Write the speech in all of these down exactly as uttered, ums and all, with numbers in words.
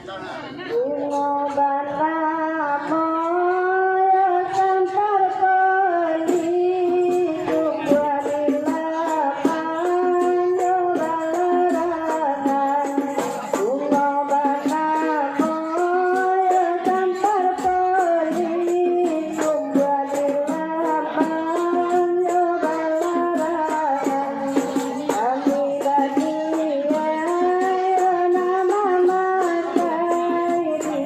Bungo banamo yo campar poli, tumbuah di lapang yo balarangan. Bungo banamo yo campar poli, tumbuah di lapang yo balarangan. Kami badia yo nan mamakai di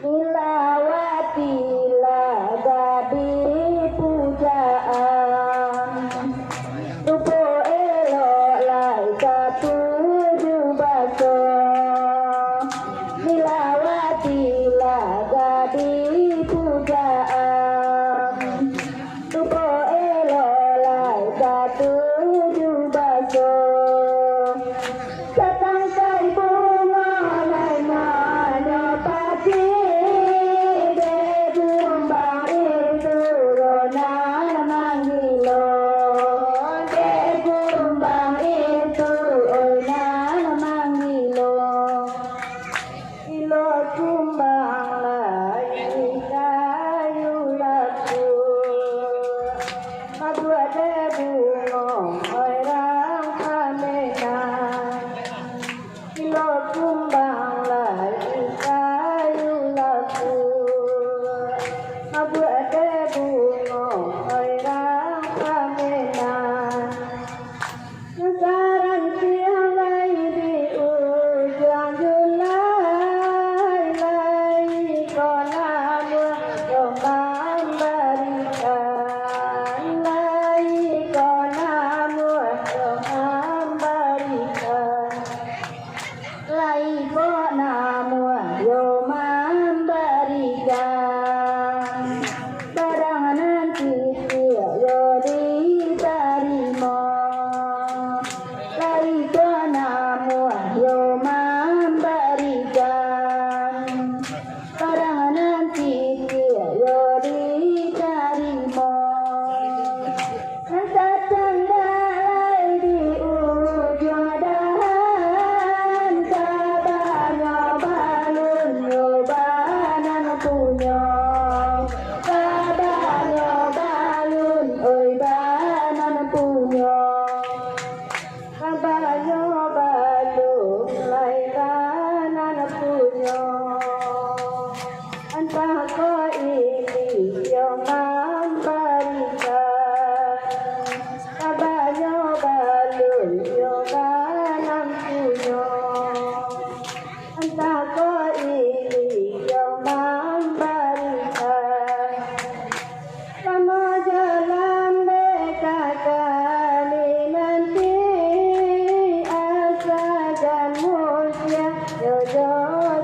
Nilawati lah jadi pujaan, rupo elok lai katuju baso. Nilawati lah jadi pujaan, rupo elok lai katuju baso. Satangkai bungo lai manyapati, dek kumbang itu nan manggilo, dek kumbang itu nan manggilo. Ilo kumbang lai kayu lapuk, mabuak dek bungo urang pamenan. Ilo kumbang lai kayu lapuk, mabuak dek bungo urang pamenan. Sarantiang lai di ujuang julai, lai ko namuah yo mambarikan, lai ko namuah yo mambarikan. Lai ko namuah yo mambarikan, barang nan titih yo ditarimo. Lai ko namuah yo mambarikan, barang nan titih yo ditarimo. Nan tatandak lai di ujuang dahan, kabanyo balun yo ba nan punyo, kabanyo balun oi ba nan punyo. Kabanyo balun lai ba nan punyo, antah ko ilik yo mambarikan. Kabanyo balun yo ba nan punyo, antah ko ilik yo mambarikan. Samo jalan dek ka kami nanti, asa jan musia yo jo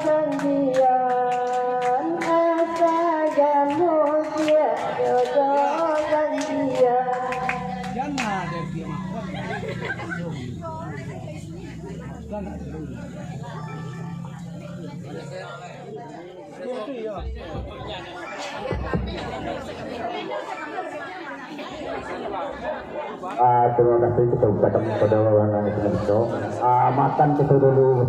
janjian, asa jan musia yo jo janjian. Ah, terima kasih kita ucapkan kepada orang yang sudah. Ah, makan kita dulu.